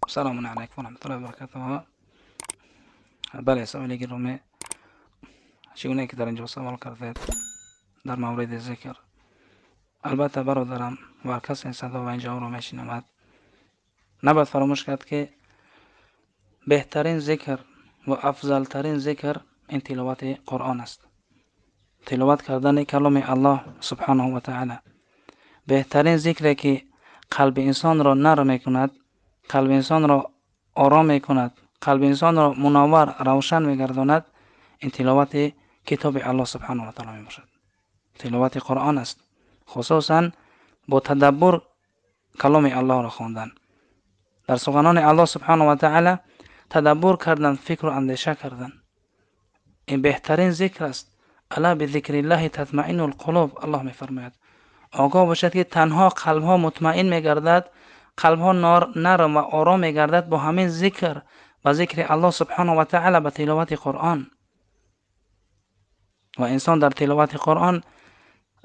Салому алайкум ва раҳматуллоҳи ва баракатуҳ. Бале, саволи гиромӣ, чигуна ки дар инҷо савол кардед дар мавриди зикр, албатта бародарам ва ҳар касе садо ва ин ҷавобро мешинавад, набояд фаромӯш кард, ки беҳтарин зикр ва афзалтарин зикр ин тиловати Қуръон аст. Тиловат кардани каломи Аллоҳ субҳанаҳу ва таъала беҳтарин зикре, ки қалби инсонро нарм мекунад, қалби инсонро ором мекунад, қалби инсонро мунаввар, равшан мегардонад, ин тиловати китоби Аллоҳ субҳанаҳу ва таъала мебошад. Тиловати Қуръон аст, хусусан бо тадаббур каломи Аллоҳро хондан, дар суханони Аллоҳ субҳанаҳу ва таъала тадаббур кардан, фикру андеша кардан, ин беҳтарин зикр аст. Ала бизикриллаҳи татмаиннул қулуб, Аллоҳ мефармояд. Огоҳ бошад, ки танҳо қалбҳо мутмаин мегардад, қалбҳо нарм ва ором мегардад бо ҳамин зикр ва зикри Аллоҳ субҳанаҳу ва таъала, ба тиловати Қуръон. Ва инсон дар тиловати Қуръон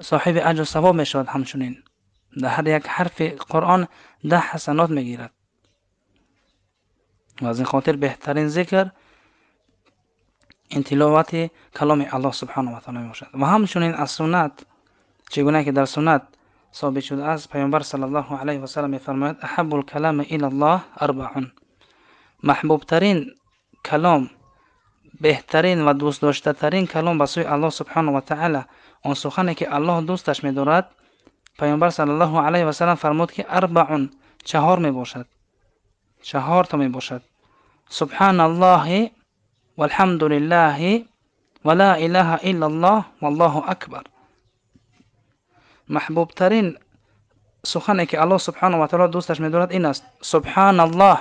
соҳиби аҷру савоб мешавад. Ҳамчунин дар ҳар як ҳарфи Қуръон 10 ҳасанот мегирад. Ва аз ин хотир беҳтарин зикр ин тиловати каломи Аллоҳ субҳанаҳу ва таъала мебошад. Ва ҳамчунин аз суннат, чигуна ки дар суннат собит шудааст, Паёмбар саллаллоҳу алайҳи васаллам мефармояд: аҳаббул калами илаллоҳ арбаун. Маҳбубтарин калом, беҳтарин ва дӯстдоштатарин калом ба сӯи Аллоҳ субҳанаҳу ва таъала, он сухане ки Аллоҳ дӯсташ медорад, Паёмбар саллаллоҳу алайҳи васаллам фармуд, ки арбаун, чаҳор мебошад, чаҳорто мебошад: субҳаналлоҳи валҳамдулиллаҳи ва ла илаҳа иллаллоҳ валлоҳу акбар. Маҳбубтарин сухане ки Аллоҳ субҳанаҳу ва таъала дӯсташ медорад, ин аст: субҳаналлоҳ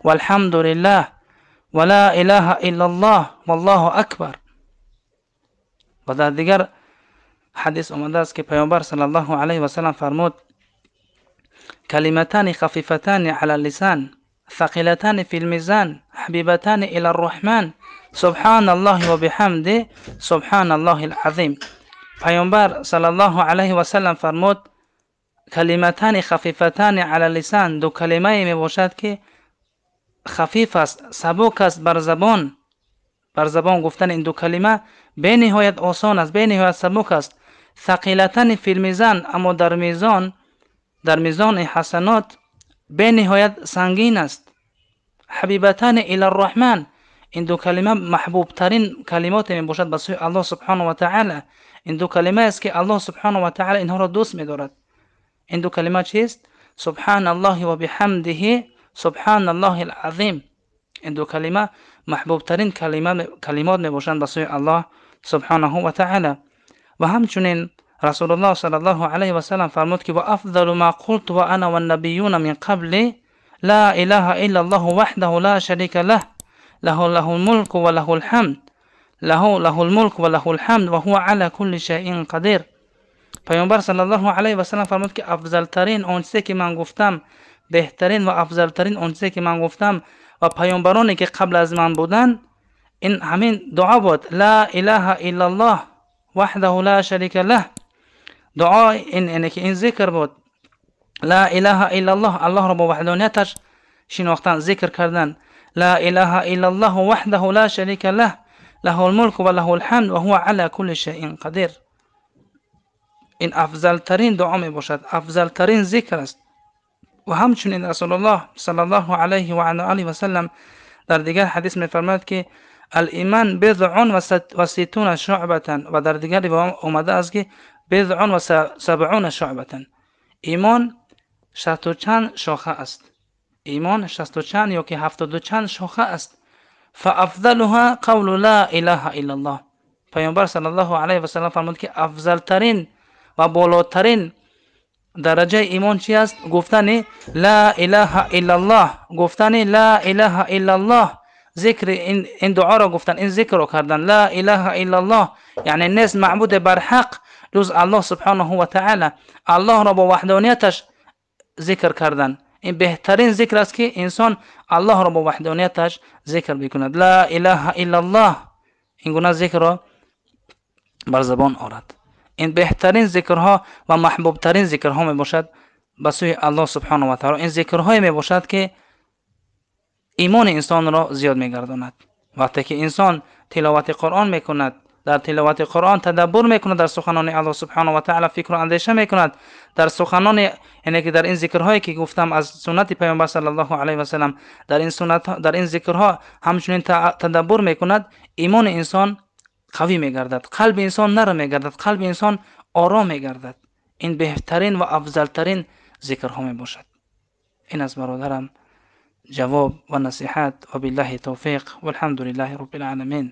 валҳамдулиллаҳ ва ла илаҳа иллаллоҳ валлоҳу акбар. Ва дар дигар ҳадис омадааст, ки Паёмбар саллаллоҳу алайҳи васаллам фармуд: калиматани хафифатани ала лисан, ثقيلتان في الميزان، حبيبتان إلى الرحمن، سبحان الله وبحمده، سبحان الله العظيم. پیامبر صلی الله علیه و سلم فرمود: کلمتان خفیفتان علی اللسان، دو کلمه می باشد که خفیف است، سبک است بر زبان. بر زبان گفتن این دو کلمه به نهایت آسان است، به نهایت سبک است. ثقیلتان فی المیزان، اما در میزان، در میزان حسنات به نهایت سنگین است. حبیبتان الی الرحمن، این دو کلمه محبوب ترین کلمات می باشد به سوی الله سبحانه و تعالی. این دو کلمه است که الله سبحانه و تعالی اینها را دوست می دارد. این دو کلمه چیست؟ سبحان الله و بحمده، سبحان الله العظیم. این دو کلمه محبوب ترین کلمات می باشند به سوی الله سبحانه و تعالی. و همچنین رسول الله صلی الله علیه و سلم فرمود که و افضل ما قلت و انا والنبیون من قبلی لا اله الا الله وحده لا شریک له، له الملك و له الحمد، له الملك و له الحمد و هو على كل شیء قدیر. پیامبر صلی الله علیه و سلم فرمود که افضل ترین آن چیزی که من گفتم، بهترین و افضل ترین آن چیزی که من گفتم و پیامبرانی که قبل از من بودن، این همین دعا بود: لا اله الا الله وحده لا شریک له. دعا این، اینه که این ذکر بود: لا اله الا الله، الله را با وحدانیتش شناختن، ذکر کردن. لا اله الا الله وحده لا شریک له، له الملك و له الحمد و هو على كل شیء قدیر. این افضل ترین دعا می باشد، افضل ترین ذکر است. و همچنین رسول الله صلی الله علیه و علی آله و سلم در دیگر حدیث می فرماید که الایمان بضع و ستون شعبة، و در دیگر روایت آمده است که بضع و سبعون شعبة. ایمان 60 و چند شاخه است. ایمان 60 و چند یا که 70 و چند شاخه است. فافضلها قول لا اله الا الله. پیامبر صلی الله علیه و سلم فرمود که افضل ترین و بالاترین درجه ایمان چی است؟ گفتن لا اله الا الله. گفتن لا اله الا الله، ذکر این دعا را گفتن، این ذکر را کردن: لا اله الا الله، یعنی نیست معبود برحق جز الله سبحانه و تعالی. الله را با وحدانیتش ذکر کردن، این بهترین ذکر است که انسان الله را با وحدانیتش ذکر بکند. لا اله الا الله، این گونه ذکر را بر زبان آورد. این بهترین ذکرها و محبوب ترین ذکرها می باشد به سوی الله سبحانه و تعالی. این ذکرهای می باشد که Имони инсонро зиёд мегардонад. Вақте ки инсон тиловати Қуръон мекунад, дар тиловати Қуръон тадаббур мекунад, дар суханони Аллоҳ субҳонаҳу ва таъоло фикру андеша мекунад, дар суханони, яъне ки дар ин зикрҳое ки гуфтам аз суннати Паёмбар саллаллоҳу алайҳи васаллам, дар ин суннат, дар ин зикрҳо ҳамчунин тадаббур мекунад, имони инсон қавӣ мегардад, қалби инсон нарм мегардад, қалби инсон ором мегардад. Ин беҳтарин ва афзалтарин зикрҳо мебошад. Ин аз бародарам ҷавоб ва насиҳат. Ва биллаҳи тавфиқ, валҳамдулиллаҳи роббил оламин.